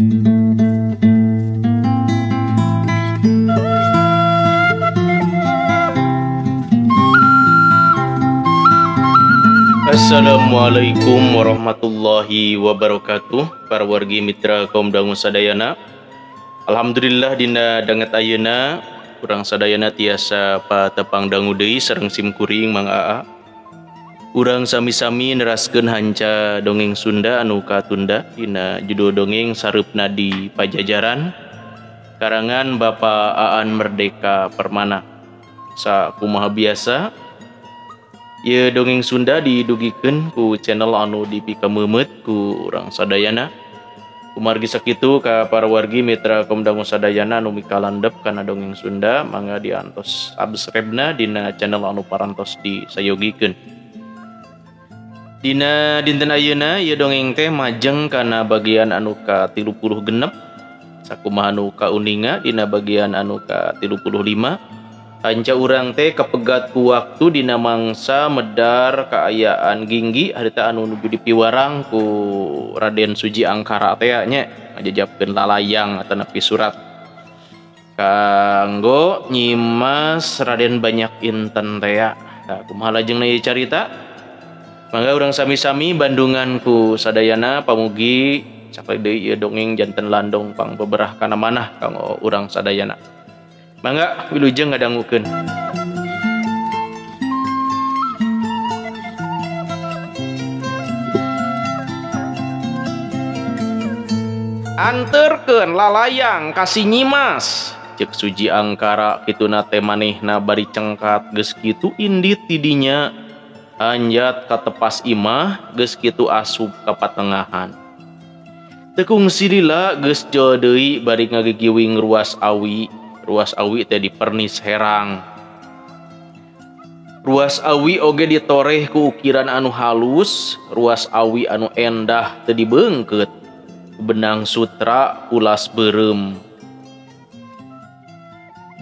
Assalamualaikum warahmatullahi wabarakatuh. Para wargi mitra kaum dangu sadayana, alhamdulillah dina danget ayeuna urang sadayana tiasa patepang dangu deui sareng simkuring Mang Aa. Urang sami-sami neraskeun hanca dongeng Sunda anu katunda dina judul dongeng Sareupna di Pajajaran karangan Bapak Aan Merdeka Permana. Sakumaha biasa ieu dongeng Sunda didugikeun ku channel anu dipikameumeut ku urang sadayana. Kumargi sakitu ka para wargi mitra kaum dangu sadayana anu mikalandep kana dongeng Sunda, mangga diantos subscribe-na dina channel anu parantos disayogikeun. Dina dinten ayeuna ieu dongeng teh majeng kana bagian anu ka-36, sakumaha anu kauninga dina bagian anu ka-35. Hanca urang teh kapegat ku waktu dina mangsa medar kaayaan Ginggi harita anu nuju dipiwarang ku Raden Suji Angkara teh nya ngajajabkeun lalayang atanapi surat kanggo Nyimas Raden Banyak Inten teh. Tah kumaha lajengna ieu carita? Mangga urang sami-sami bandungan ku sadayana, pamugi sakali deui ieu dongeng janten landong pangbeberah kana manah kanggo urang sadayana. Mangga wilujeng ngadangukeun. Anterkeun lalayang ka si Nyimas, ceuk Suji Angkara kituna teh manehna bari cengkat geus kitu indit ti dinya anjat ka tepas imah geus kitu asup ka patengahan. Teu kungsi lila geus jol deui bari ngagigiwing ruas awi. Ruas awi teh dipernis herang. Ruas awi oge ditoreh ku ukiran anu halus, ruas awi anu endah teu dibeungkeut, benang sutra ulas beureum.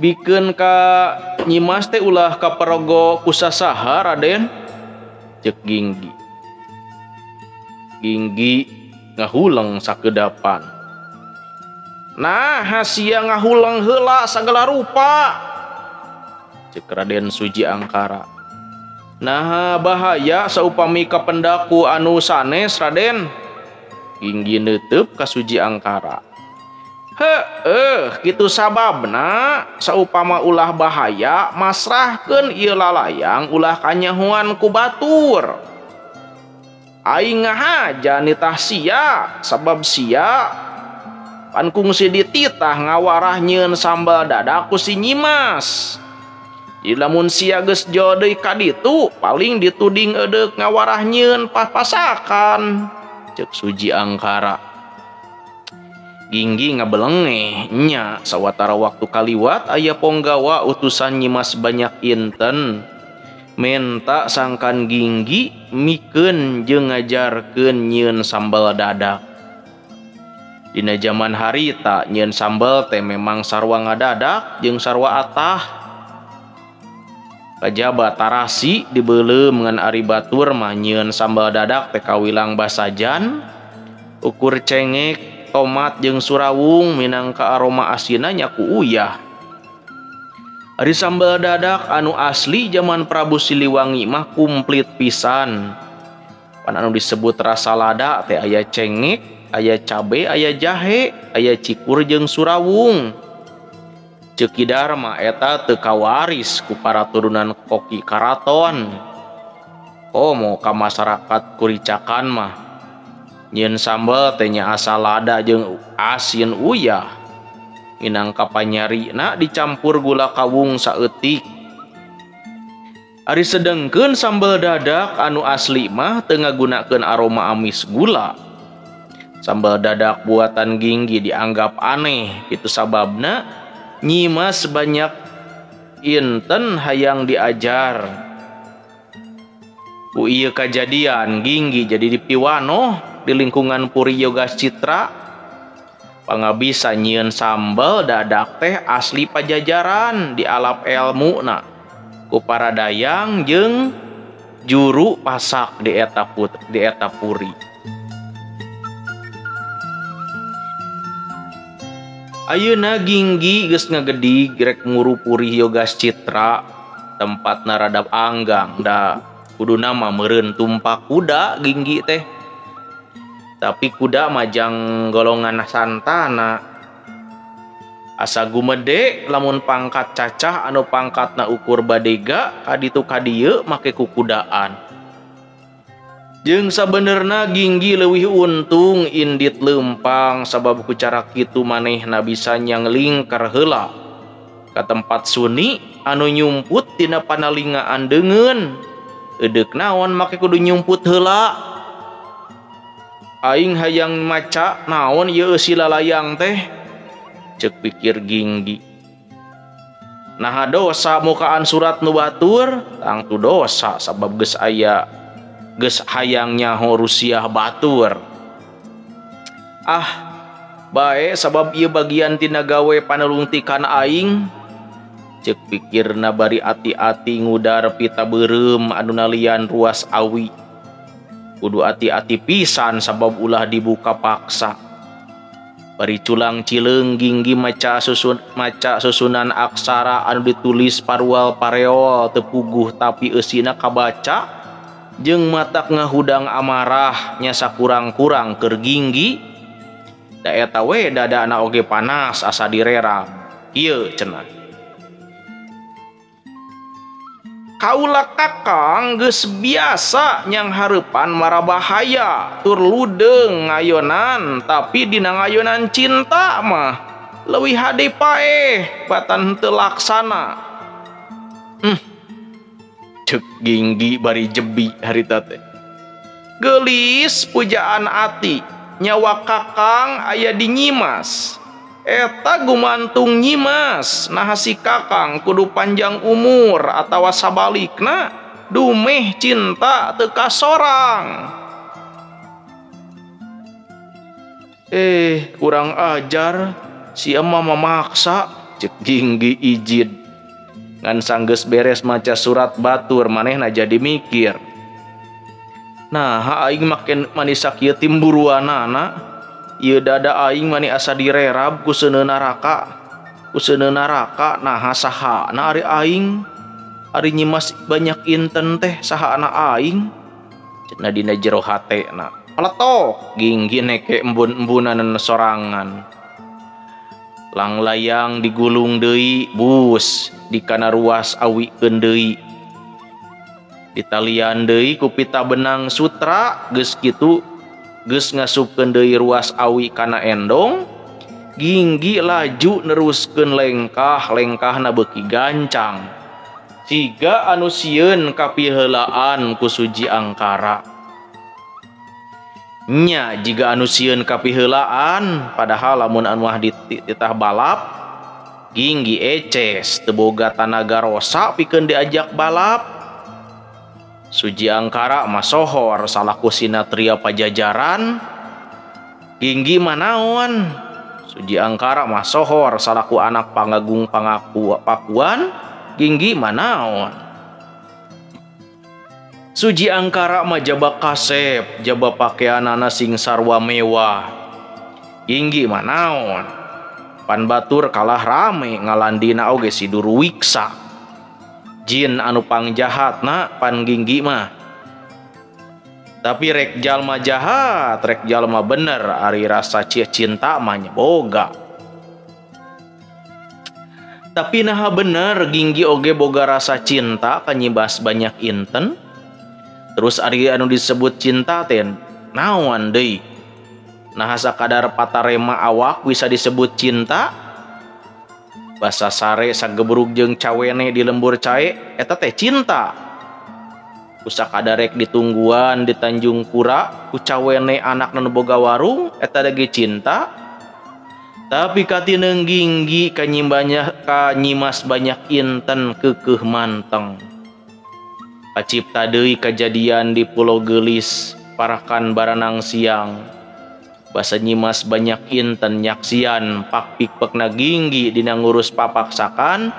Bikeun ka Nyimas teh ulah kaperogo ku sasaha Raden, ceuk Ginggi. Ginggi ngahuleng sakedapan. Nah, hasia ngahuleng heula sagala rupa, ceuk Raden Suji Angkara. Nah, bahaya saupami kapendaku anu sanes Raden. Ginggi neuteub ka Suji Angkara. Heueuh, kitu sababna saupama ulah bahaya masrahkeun ieu lalayang ulah kanyahoan ku batur. Aing ngahaja nitah sia sabab sia pan kungsi dititah ngawarah nyieun sambal dadak ku si Nyimas. Jadi lamun sia geus jauh deui ka ditu paling dituding edeuk ngawarah nyieun papasakan, ceuk Suji Angkara. Ginggi ngabelengeh nya sawatara waktu kaliwat aya ponggawa utusan Nyimas Banyak Inten menta sangkan Ginggi mikeun jeung ngajarkeun nyieun sambal dadak. Dina jaman harita nyieun sambal teh memang sarwa ngadadak jeung sarwa atah. Kajaba tarasi dibeuleum ngan ari batur mah nyieun sambal dadak teh kawilang basajan, ukur cengek, tomat jeung surawung minangka aroma asinna nya ku uyah. Ari sambal dadak anu asli jaman Prabu Siliwangi mah kumplit pisan. Pan anu disebut rasa lada teh aya cengek, aya cabe, aya jahe, aya cikur jeung surawung. Ceuk Ki Darma eta teu kawaris ku para turunan koki karaton. Komo ka masyarakat kuricakan mah nyieun sambal teh nya asal lada jeung asin uyah. Minangka panyarina dicampur gula kawung saeutik. Ari sedengkeun sambal dadak anu asli mah teu ngagunakeun aroma amis gula. Sambal dadak buatan Ginggi dianggap aneh, itu sababna Nyimas Banyak Inten hayang diajar. Ku ieu kajadian Ginggi jadi dipiwanoh di lingkungan Puri Yoga Citra. Pangabisa nyieun sambal dadak teh asli Pajajaran dialap elmuna ku para dayang jeung juru pasak di eta puri. Ayeuna Ginggi geus ngagedig rek ngurupuri Yogas Citra tempatna rada anggang da kuduna mah meureun tumpak kuda Ginggi teh. Tapi kuda majang golongan santana. Asa gumede lamun pangkat cacah anu pangkatna ukur badega kaditu kadieu make kukudaan. Jeung sabenerna Ginggi leuwih untung indit leumpang sabab ku cara kitu manehna bisa nyanglingkar heula ka tempat suni anu nyumput tina panalingaan deungeun. Edeuk naon make kudu nyumput heula. Aing hayang maca naon ieu eusi lalayang teh, ceuk pikir Ginggi. Naha dosa mukaan surat nu batur, tangtu dosa sabab geus aya geus hayang nyaho rusiah batur. Ah, bae sabab ieu bagian tina gawe panelungtikan aing, ceuk pikirna bari ati-ati ngudar pita beureum anu nalian ruas awi. Kudu ati-ati pisan sabab ulah dibuka paksa. Bari culang cileung Ginggi maca susunan aksara anu ditulis parual pareol teu puguh tapi eusina kabaca jeung matak ngahudang amarah nya sakurang-kurang keur Ginggi. Da eta we dadana oge panas asa direrang. Kieu cenah. Kaula kakang geus biasa nyang hareupan marabahaya tur ludeung ngayonan tapi dina ngayonan cinta mah leuwih hade paeh batan henteu laksana. Ceuk Ginggi bari jebi harita teh. Geulis pujaan ati nyawa kakang aya di Nyimas. Eta gumantung Nyimas naha si kakang kudu panjang umur atawa sabalikna dumeh cinta teu kasorang. Kurang ajar si ema memaksa, ceuk Ginggi ijid. Ngan sanggeus beres maca surat batur manehna jadi mikir. Nah, aing maken manis sakieu timburuanana. Ieu dada aing mani asa direrab ku seuneu neraka. Ku seuneu neraka naha sahana ari aing. Ari Nyimas banyak inten teh sahana aing. Cenah dina jero hatena. Peletok Ginggi neke embun-embunan sorangan. Langlayang digulung deui bus di kana ruas awikeun deui. Ditalian deui ku pita benang sutra geus kitu geus ngasupkeun deui ruas awi kana endong. Ginggi laju neruskeun lengkah, lengkahna beuki gancang. Siga anu sieun kapiheulaan ku Suji Angkara. Nya jiga anu sieun kapiheulaan padahal lamun anu mah dititah balap Ginggi eces teu boga tanaga rosa pikeun diajak balap. Suji Angkara mah sohor salaku sinatria pajajaran. Ginggi mah naon? Suji Angkara mah sohor salaku anak pangagung pangaku pakuan. Ginggi mah naon? Suji Angkara mah jaba kasep, jaba pakeanana sing sarwa mewah. Ginggi mah naon? Pan batur kalah rame ngalandina oge si Durwiksa. Jin anu pangjahatna pan Ginggi mah. Tapi rek jalma jahat, rek jalma bener ari rasa cinta mah nya boga. Tapi naha bener Ginggi oge boga rasa cinta ka Nyimas banyak inten. Terus ari anu disebut cinta teh naon deui? Naha sakadar patarema awak bisa disebut cinta? Basa sare sagebrug jeung cawene di lembur cae eta teh cinta. Ku sakadarek ditungguan di Tanjung Pura ku cawene anak nu boga warung eta lagi cinta. Tapi katineung Ginggi ka Nyimas banyak inten keukeuh manteng. Kacipta deui kajadian di Pulau Geulis parakan baranang siang. Basa Nyimas banyak inten nyaksian pak pikpekna Ginggi dina ngurus papaksakan.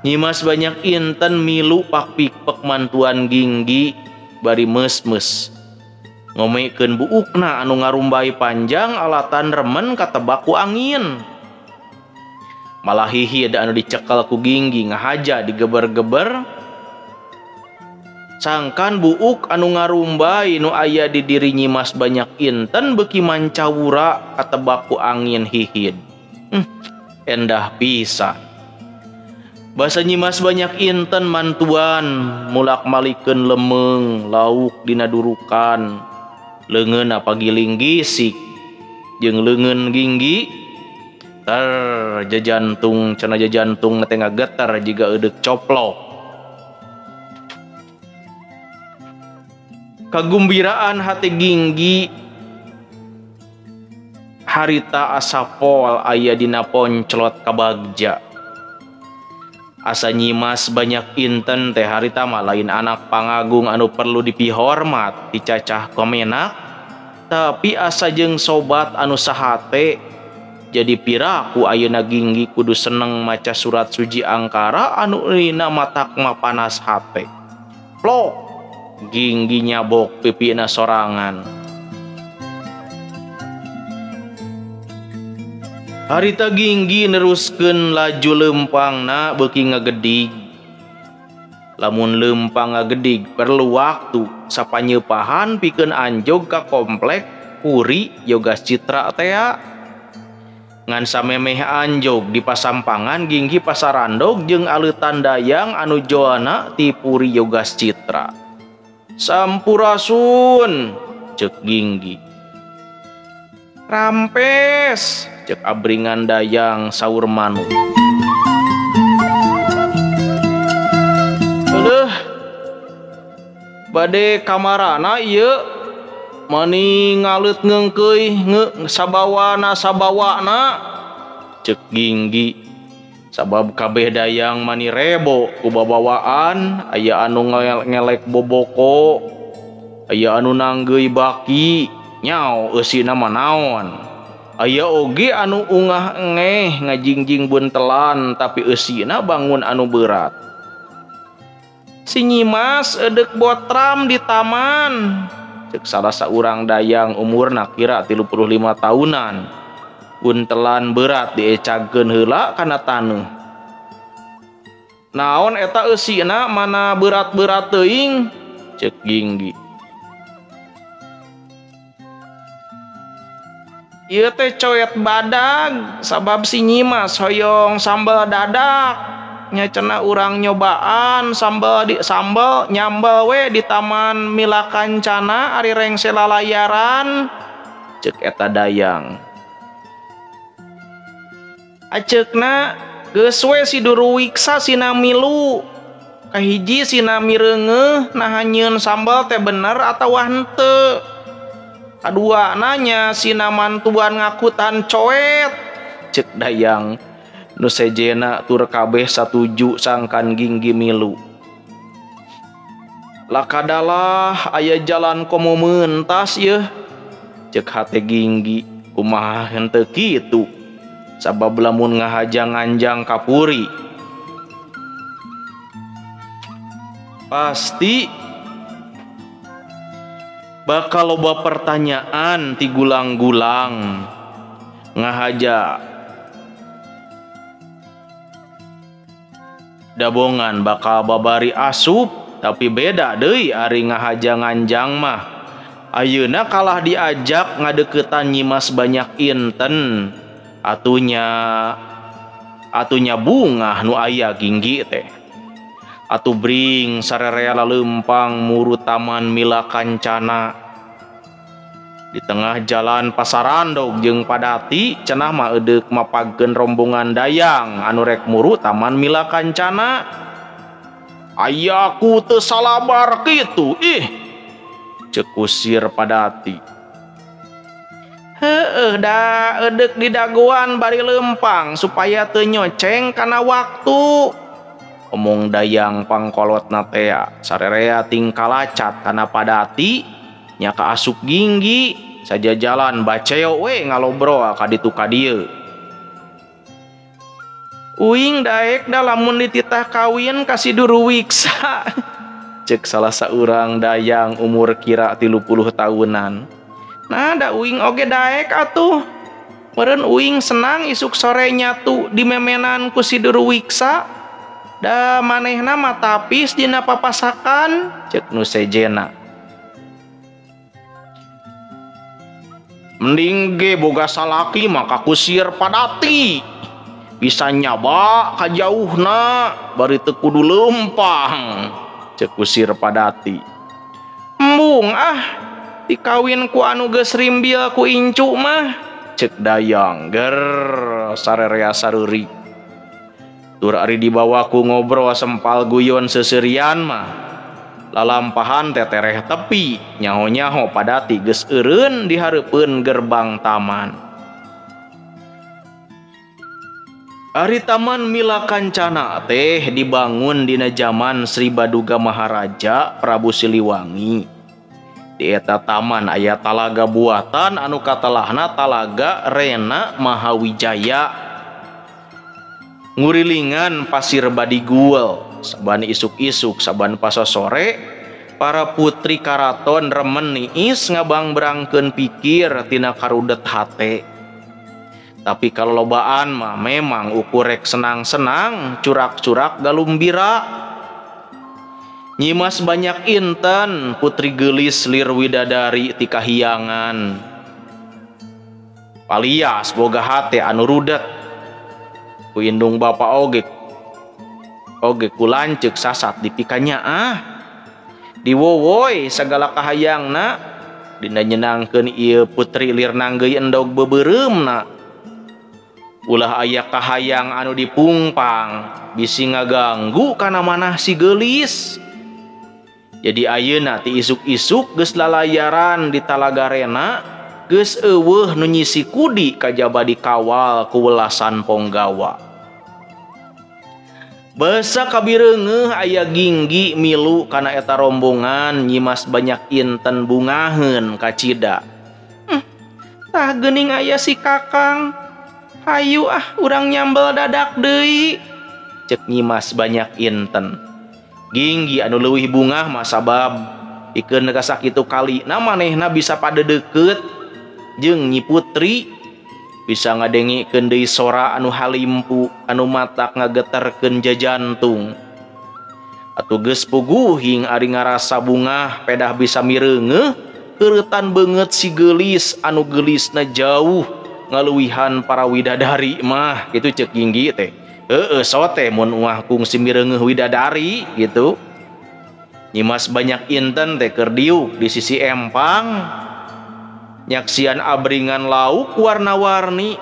Nyimas banyak inten milu pak pikpek mantuan Ginggi bari mes-mes. Ngomekeun buukna anu ngarumbai panjang alatan remen katebak ku angin. Malah hihid anu dicekel ku Ginggi ngahaja digeber-geber. Sangkan buuk anu ngarumbay nu aya di diri Nyimas banyak inten beuki mancawura katebak ku angin hihid. Endah pisan. Basa Nyimas banyak inten mantuan mulak-malikeun lemeng lauk dina durukan. Leungeunna pagiling gisik jeung leungeun Ginggi ter jajantung cenah jajantung teh ngageter jiga eudek coplok. Kagumbiraan hati Ginggi harita asa pol aya dina ponclot kabagja. Asa Nyimas banyak inten teh harita mah lain anak pangagung anu perlu dipihormat dicacah komenak, tapi asa jeung sobat anu sahate. Jadi piraku ayeuna Ginggi kudu seneng maca surat suji angkara anu eulina matak mah panas hate. Plok Ginggi nyabok pipina sorangan. Harita Ginggi neruskeun laju leumpangna beuki ngagedig. Lamun leumpang ngagedig perlu waktu sapanyeupahan pikeun anjog ka komplek Puri Yogas Citra tea. Ngan samemeh anjog di pasampangan Ginggi pasarandog jeung aleutan dayang anu joana ti Puri Yogas Citra. Sampurasun ceuk Ginggi. Rampes cek abringan dayang saur manuk. Leuh bade kamarana ieu mani ngaleut ngeungkeuy sabawana sabawana cek Ginggi. Sabab kabeh dayang mani rebo ku babawaan, aya anu ngelek boboko, aya anu nanggeuy baki, nyao eusina mah naon. Aya oge anu ungah engeh ngajingjing buntelan tapi eusina bangun anu berat. Si Nyimas edek botram di taman cek salah saurang dayang umurna kira 35 tahunan. Buntelan berat diecagkeun heula kana taneuh. Naon eta eusina mana berat-berat teuing cek Ginggi. Ieu teh coet badag sabab si Nyimas hoyong sambal dadak. Nya cenah urang nyobaan sambal di sambal nyambal we di taman Mila Kancana ari rengse lalayaran cek eta dayang. Aceukna geus we si Duruwiksa sina milu. Kahiji sina mireungeuh naha nyieun sambal teh bener atawa henteu. Kadua nanya sina mantuan ngakutan coet cek dayang nu sejena tur kabeh satuju sangkan Ginggi milu. Lakadalah aya jalan komo mentas yeuh cek hate Ginggi kumaha henteu kitu sabab lamun ngahaja nganjang ka Puri pasti bakal loba pertanyaan ti gulang-gulang. Ngahaja dabongan bakal babari asup tapi beda deui ari ngahaja nganjang mah. Ayeuna kalah diajak ngadeukeutan Nyimas banyak inten atunya bungah nu aya Ginggi teh. Atuh bring sarerea leumpang muru taman Mila Kancana. Di tengah jalan pasarandog jeung padati cenah mah edeuk mapagkeun rombongan dayang anu rek muru taman Mila Kancana. Ayaku teu salabar kitu ih cek kusir padati. Heueuh da edeuk di dagoan bari leumpang supaya teu nyoceng kana waktu. Omong dayang pangkolotna tea sarerea tingkalacat kana padati nya ka asup Ginggi saja jalan baceo we ngalobrol ka ditu ka dieu. Uing daek da lamun dititah kawin ka si Duruwiksa cek salah saurang dayang umur kira 30 tahunan. Nah da uing oge daek atuh. Meureun uing senang isuk sore nyatu dimemenan ku si Durwiksa. Da manehna mah tapis dina papasakan cek nu sejena. Mending ge boga salaki maka kusir padati. Bisa nyaba kajauhna bari teu kudu leumpang cek kusir padati. Embung ah dikawin ku anu geus rimbil ku incu mah cek dayang ger sarerea sareuri. Tur ari dibawa ku ngobrol sempal guyon seuseurian mah lalampahan tetereh tepi nyaho-nyaho padati geus eureun di hareupeun gerbang taman. Ari Taman Mila Kancana teh dibangun dina jaman Sri Baduga Maharaja Prabu Siliwangi. Di eta taman aya talaga buatan anu katelahna Talaga Rena Mahawijaya. Ngurilingan pasir badigul, saban isuk-isuk saban pasosore para putri karaton remen niis ngabangbrangkeun pikir tina karudet hate. Tapi kalau lobaan mah memang ukurek senang-senang, curak-curak galumbira. Nyimas banyak inten, putri gelis lir widadari ti kahiyangan. Palias boga hate anu rudet. Ku indung bapa oge ku lanceuk sasat dipikanya ah. Diwowoi sagala kahayangna dina nyenangkeun ieu putri lir nanggeuy endog beubereumna. Ulah aya kahayang anu dipungpang bisi ngaganggu kana manah si geulis. Jadi ayeuna ti isuk-isuk geus lalayaran di Talaga Rena geus eueuh nu nyisi kudi kajaba dikawal ku welasan ponggawa. Basa kabireungeuh aya ginggi milu kana eta rombongan nyimas banyak inten bungaheun kacida. Tah geuning aya si Kakang. Hayu ah urang nyambel dadak deui cek nyimas banyak inten. Ginggi anu leuwih bungah mah sabab ikeun ka sakitu kalina manehna bisa pada deukeut jeung Nyi Putri bisa ngadengikeun deui sora anu halimpu anu matak ngageterkeun jajantung. Atuh geus puguhing ari ngarasa bungah pedah bisa mireungeuh keuretan beungeut si geulis anu geulisna jauh ngaluwihan para widadari mah gitu cek Ginggi teh. Heeh sote mun uah kungsi mireungeuh widadari gitu. Nyimas banyak inten teh keur diuk di sisi empang nyaksian abringan lauk warna-warni.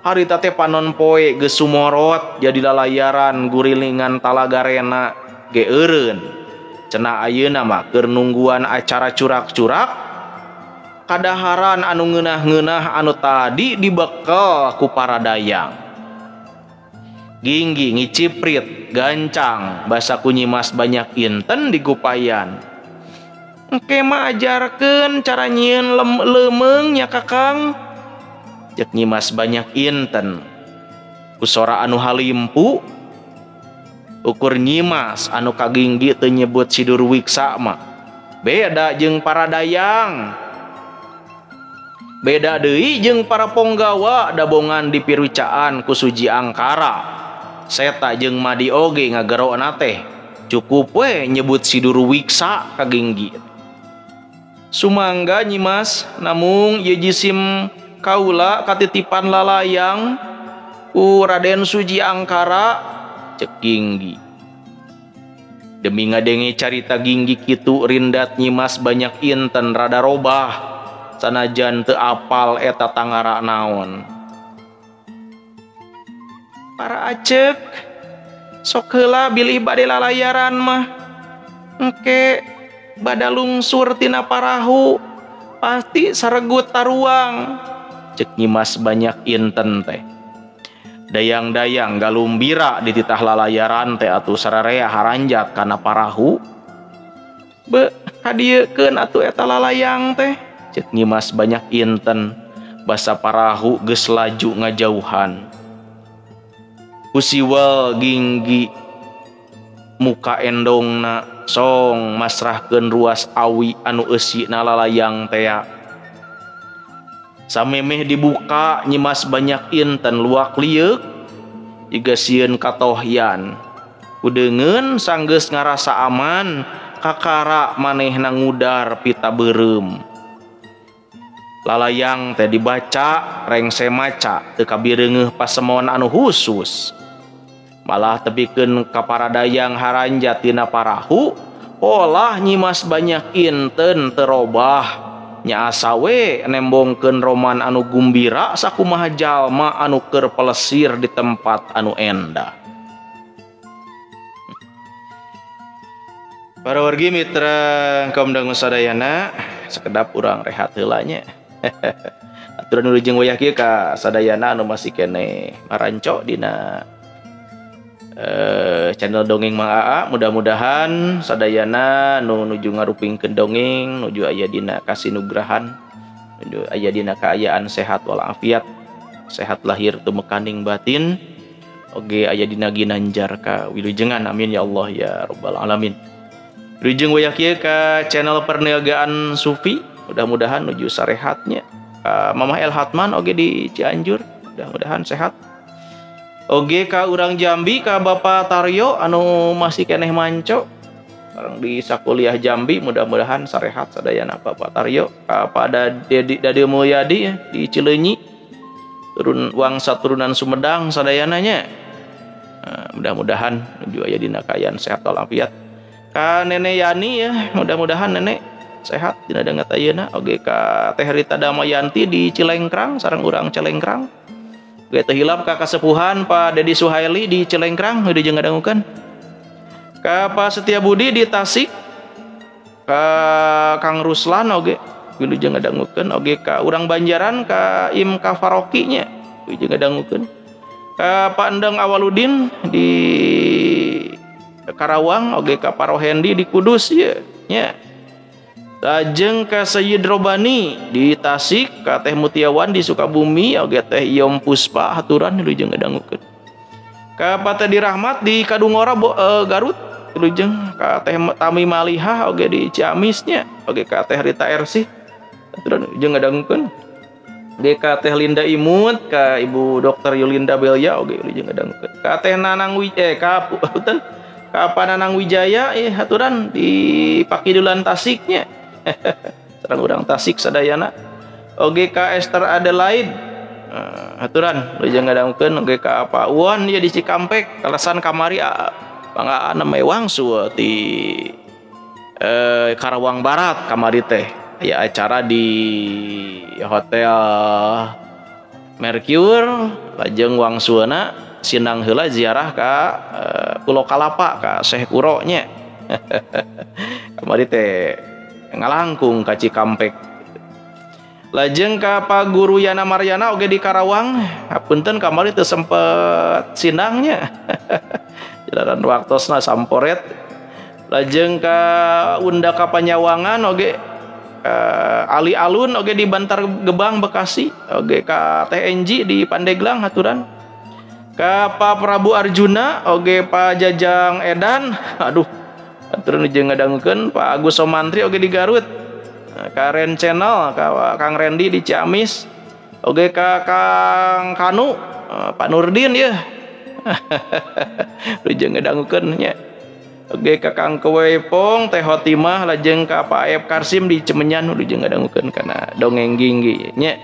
Harita teh panon poe geus sumorot jadi lalayaran gurilingan Talaga Rena ge eureun. Cenah ayeuna mah keur nungguan acara curak-curak kadaharan anu ngeunah-ngeunah anu tadi dibekel ku para dayang. Ginggi ngiciprit gancang basa ku nyimas banyak inten digupayan. Engke mah ajarkeun cara nyieun leumeung nya Kakang cek nyimas banyak inten. Ku sora anu halimpu ukur nyimas anu kaginggi teu nyebut si Durwiksa mah beda jeung para dayang. Beda deui jeung para ponggawa dabongan di pirucaan ku Suji Angkara. Seta jeung Madi oge ngagerokna teh cukup we nyebut si Durwiksa ka Ginggi. Sumangga nyimas namung ieu jisim kaula katitipan lalayang ku Raden Suji Angkara cek Ginggi. Demi ngadenge carita Ginggi kitu rindat nyimas banyak inten rada robah sanajan teu apal eta tangara naon. Para acek sok heula bilih bade lalayaran mah engke bada lungsur tina parahu pasti saregut taruang cek nyimas banyak inten teh. Dayang-dayang galumbira di titah lalayaran teh atuh sararea haranjat kana parahu. Be kadiekeun atuh eta lalayang teh cek nyimas banyak inten basa parahu geus laju ngajauhan. Kusiwal Ginggi muka endongna song masrahkeun ruas awi anu eusina lalayang tea. Samemeh dibuka Nyimas Banyak Inten luak lieuk jiga sieun katohyan. Kudeungeun sanggeus ngarasa aman kakara manehna ngudar pita beureum. Lalayang teh dibaca rengse maca teu kabireungeuh pasemon anu khusus. Malah tepikeun ka para dayang haranja tina parahu olah Nyimas Banyak Inten terobah. Nya asa we nembongkeun roman anu gumbira sakumaha jalma anu keur pelesir di tempat anu endah. Para wargi mitra kaum dangu sadayana, sekedap urang rehat heula nya. Aturan wilujeng wayah kieu ka sadayana anu masih keneh maranco dina channel Dongeng Mang Aa. Mudah-mudahan sadayana nu nuju ngarupingkeun dongeng nuju aya dina kasinugrahan, nuju aya dina kaayaan sehat walafiat, sehat lahir tumekaning batin, oge aya dina ginanjar ka wilujengan. Amin ya Allah ya rabbal alamin. Wilujeng wayah kieu ka channel Perniagaan Sufi, mudah-mudahan nuju sarehatnya. Ka Mamah El Hatman oge di Cianjur, mudah-mudahan sehat. Oge ka urang Jambi ka Bapak Taryo anu masih keneh manco bareng di sakuliah Jambi, mudah-mudahan sarehat sadayana Bapak Taryo. Ka pada Dedi Dadi Mulyadi ya, di Cileunyi, turun wangsa turunan Sumedang sadayana nya. Nah, mudah-mudahan nuju aya dina kaayaan sehat walafiat. Ka Nenek Yani ya, mudah-mudahan nenek sehat dina danget ayeuna. Oge ka Teh Rita Damayanti di Cilengkrang sareng urang Cilengkrang. Oge teu hilap ka kasepuhan Pak Dedi Suhaili di Cilengkrang wilujeng ngadangukeun. Ka Pak Setia Budi di Tasik, ka Kang Ruslan oge wilujeng ngadangukeun. Oge ka urang Banjaran ka Im Kafaroki nya wilujeng ngadangukeun. Ka Pak Endang Awaludin di Karawang, oge ka Pak Rohendi di Kudus ya nya. Lajeng ka Sayyid Robani di Tasik, ka Teh Mutiawan di Sukabumi, oge Teh Iyom Puspa haturan wilujeng ngadangukeun. Ka Pak Tedi Rahmat di Kadungora Garut wilujeng, ka Teh Tami Malihah oge di Ciamis nya, oge ka Teh Rita Ersih haturan wilujeng ngadangukeun. Oge ka Teh Linda Imut, ka Ibu Dr. Yulinda Belia oge wilujeng ngadangukeun. Ka Teh Nanang ka punten ka Pak Nanang Wijaya haturan di Pakidulan Tasiknya. Sareng urang Tasik sadayana. Oge ka Esther Adelaide haturan wilujeng ngadangukeun. Oge ka Pak Uwan ya di Cikampek, kalasan kamari panggaan wangsul di Karawang Barat kamari teh aya acara di Hotel Mercure, lajeng wangsulna sinang heula ziarah ka Pulau Kalapa ka Syekh Kuro nya. Kamari teh ngalangkung ka Cikampek. Lajeng ka Pak Guru Yana Maryana oge di Karawang, hapunten kamari teu sempet sinangnya. Jalanan waktosna samporet. Lajeng ka Unda ka Panyawangan oge, Ali Alun oge di Bantar Gebang Bekasi, oge ka TNG di Pandeglang haturan. Ka Pak Prabu Arjuna oge Pak Jajang Edan, aduh aturan jeung ngadangukeun. Pak Agus Somantri oge di Garut, ka Ren Channel, ka Kang Rendi di Ciamis, oge ka Kang Kanu, Pak Nurdin ya. Lujeng ngadangukeun nya. Oge ka Kang Kewepong, Teh Hotimah, lajeng ka Pak Aep Karsim di Cemenyan lujeng ngadangukeun kana dongeng Ginggi nya.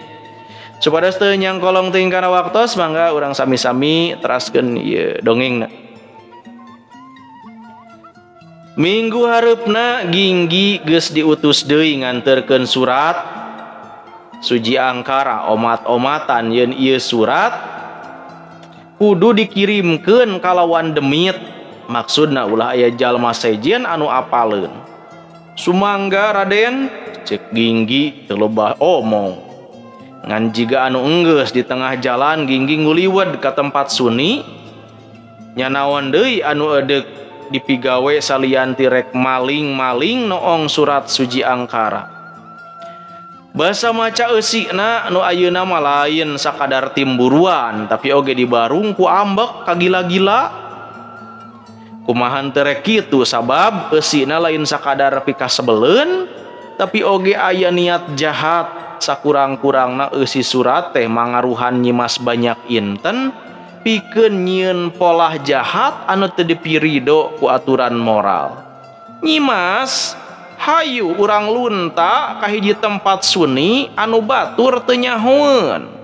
Supados teu nyangkolong teuing kana waktos, mangga urang sami-sami teraskeun ieu dongengna. Minggu hareupna Ginggi geus diutus deui nganterkeun surat Suji Angkara omat-omatan yeun ieu surat kudu dikirimkeun kalawan demit, maksudna ulah aya jalma sejen anu apaleun. Sumangga Raden, cek Ginggi teu lebah omong. Ngan jiga anu enggeus di tengah jalan Ginggi nguliwed ka tempat suni, nyanaon deui anu edeuk dipigawe salian ti rek maling-maling noong surat Suji Angkara. Basa maca eusina nu ayeuna mah lain sakadar timburuan, tapi oge dibarung ku ambek kagila-gila. Kumaha teu rek kitu sabab eusina lain sakadar pikasebeleun, tapi oge aya niat jahat Sakurang-kurangna eusi surat teh mangaruhan Nyimas Banyak Inten pikeun nyieun polah jahat anu teu dipirido ku aturan moral. Nyimas, hayu urang lunta ka hiji tempat suni anu batur teu nyahoeun.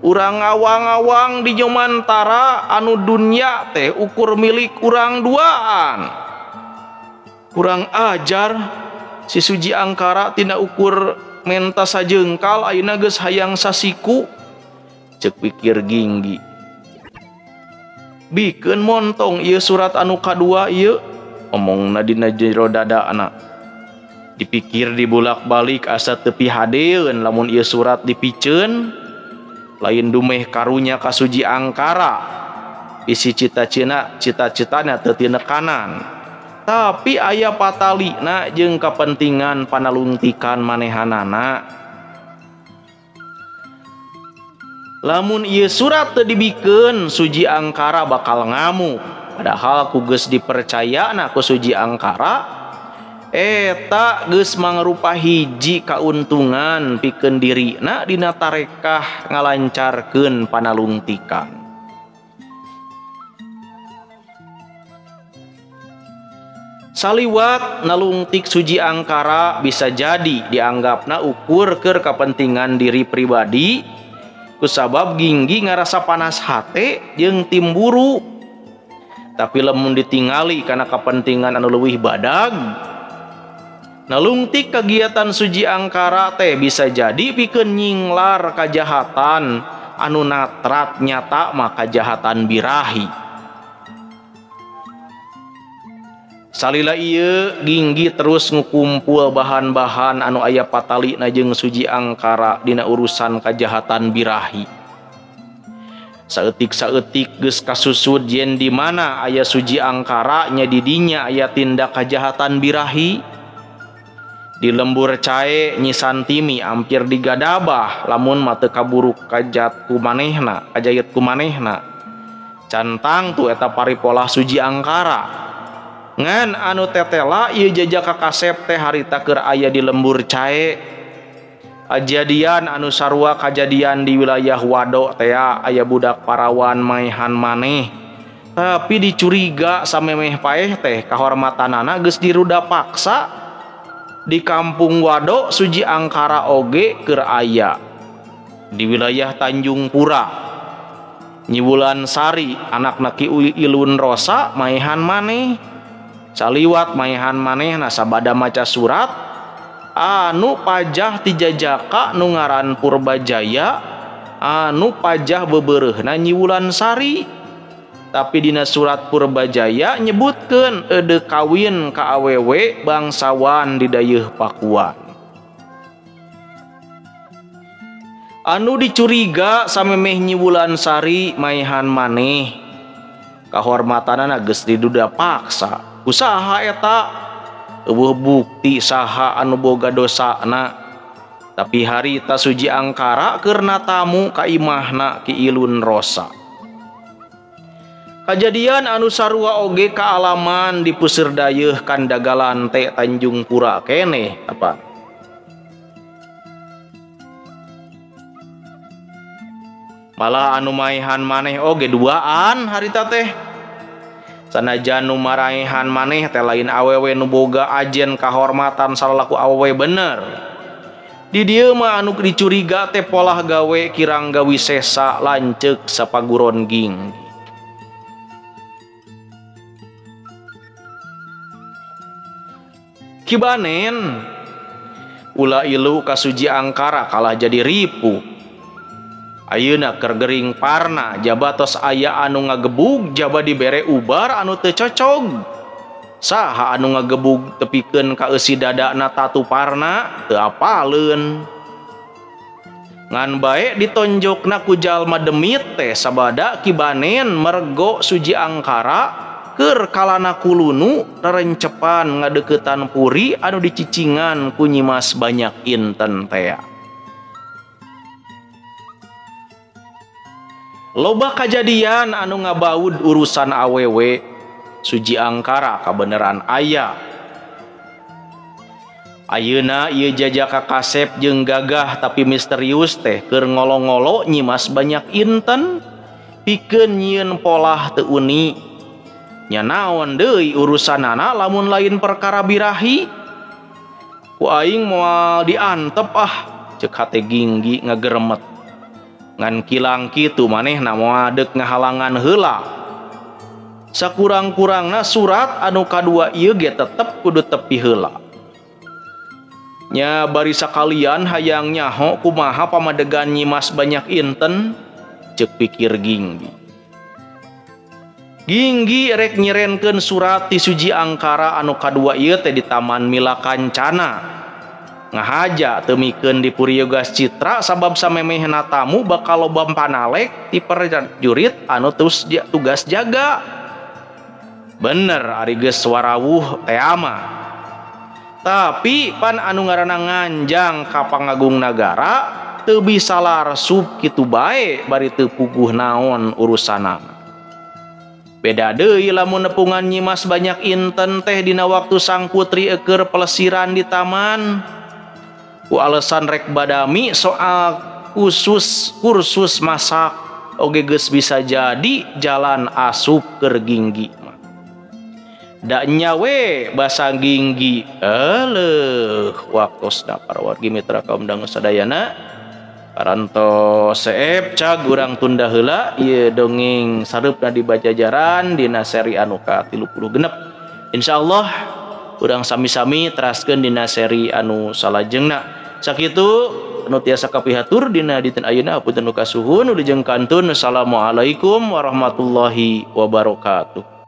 Urang ngawang-awang di Jomantara anu dunya teh ukur milik urang duaan. Kurang ajar si Suji Angkara tina ukur menta sajengkal ayeuna geus hayang sasiku, ceuk pikir Ginggi. Bikeun montong ieu surat anu kadua ieu, omongna dina jero dadana. Dipikir dibulak-balik asa teu pihadeun lamun ieu surat dipiceun. Lain dumeh karunya ka Suji Angkara, isi cita-citana teu tinekanan. Tapi aya patalina jeung kapentingan panalungtikan manehanana. Lamun ieu surat teu dibikeun, Suji Angkara bakal ngamuk. Padahal ku geus dipercayana ku Suji Angkara, eta geus mangrupa hiji kauntungan pikeun dirina dina tarekah ngalancarkeun panalungtikan. Saliwat nalungtik Suji Angkara bisa jadi dianggapna ukur keur kapentingan diri pribadi, kusabab Ginggi ngarasa panas hate jeung timburu. Tapi lamun ditingali kana kapentingan anu leuwih badag, nalungtik kegiatan Suji Angkara teh bisa jadi pikeun nyinglar kajahatan anu natrat nyata mah kajahatan birahi. Salila ieu Ginggi terus ngukumpul bahan-bahan anu aya patalina jeung Suji Angkara dina urusan kajahatan birahi. Saeutik-saeutik geus kasusud yen di mana aya Suji Angkara nya di dinya aya tindak kajahatan birahi. Di lembur cae Nyi Santimi ampir digadabah lamun mah teu kaburuk kajat ku manehna, kajayet ku manehna. Cantang tu eta paripolah Suji Angkara. Ngan anu tetela ieu jajaka kasep teh harita keur aya di lembur cae. Kajadian anu sarua kajadian di wilayah Wado teh aya budak parawan maehan maneh. Tapi dicuriga samemeh paeh teh kahormatanana geus diruda paksa. Di kampung Wado Suji Angkara oge keur aya. Di wilayah Tanjung Pura Nyi Wulan Sari anakna Ki Ilun Rosa maehan maneh. Saliwat maehan manehna sabada maca surat anu pajah ti jajaka nu ngaran Purbajaya anu pajah bebereuhna Nyi Wulan Sari. Tapi dina surat Purbajaya nyebutkeun eudeuh kawin ka awewe bangsawan di dayeuh Pakuan. Anu dicuriga samemeh Nyi Wulan Sari maehan maneh, kahormatanana geus diduda paksa. Usaha eta eueuh bukti saha anu boga dosana. Tapi harita Suji Angkara keur natamu ka imahna Ki Ilun Rosa. Kajadian anu sarua oge kaalaman di Puseur Dayeuh Kandagalan teh Tanjung Pura keneh apa. Malah anu maehan maneh oge duaan harita teh. Sanajan nu maraehan maneh teh lain awewe nu boga ajen kahormatan salalaku awewe bener. Di dieu mah anu dicuriga teh polah gawe kirang gawi sesa lanceuk sapaguron Ginggi. Kibanen ulah ilu ka Suji Angkara kalah jadi ripu. Ayeuna keur gering parna jaba tos aya anu ngagebug jaba dibere ubar anu teu cocog. Saha anu ngagebug tepikeun ka eusi dadana tatu parna teu apaleun. Ngan bae ditonjokna ku jalma demit teh sabada kibanen mergo Suji Angkara keur kalana kulunu rerencepan ngadeukeutan puri anu dicicingan ku Nyimas Banyak Inten tea. Loba kajadian anu ngabaud urusan awewe Suji Angkara kabeneran aya. Ayeuna ieu jajaka kasep jeung gagah tapi misterius teh keur ngolo-ngolo Nyimas Banyak Inten pikeun nyieun polah teu uni. Nya naon deui urusanana lamun lain perkara birahi. Ku aing moal diantep ah, ceuk hate Ginggi ngageremet. Ngan kilang kitu manehna moal deuk ngahalangan heula. Sakurang-kurangna surat anu kadua ieu ge tetep kudu tepi heula. Nya bari sakalian hayang nyaho kumaha pamadegan Nyimas Banyak Inten, ceuk pikir Ginggi. Ginggi rek nyirenkeun surat ti Suji Angkara anu kadua ieu teh di Taman Mila Kancana. Ngahaja teu mikeun di Puri Yogas Citra sabab samemehna tamu bakal loba panalek ti prajurit anu terus tugas jaga. Bener ari geus warawuh teh mah. Tapi pan anu ngaranna nganjang ka pangagung nagara teu bisa larsup kitu bae bari teu puguh naon urusanana. Beda deui lamun nepungan Nyimas Banyak Inten teh dina waktu sang putri eukeur pelesiran di taman. Ku alasan rek badami soal khusus kursus masak oge geus bisa jadi jalan asup keur Ginggi mah. Da nya we basa Ginggi eleuh waktosna para wargi mitra kaum dangu sadayana parantos seep cag urang tunda heula ieu dongeng sareupna di Bajajaran dina seri anu ka-36. Insyaallah urang sami-sami teraskeun dina seri anu salajengna. Sakitu anu tiasa kapihatur dina dinten ayeuna hapunten nu kasuhun wilujeng kantun. Assalamualaikum warahmatullahi wabarakatuh.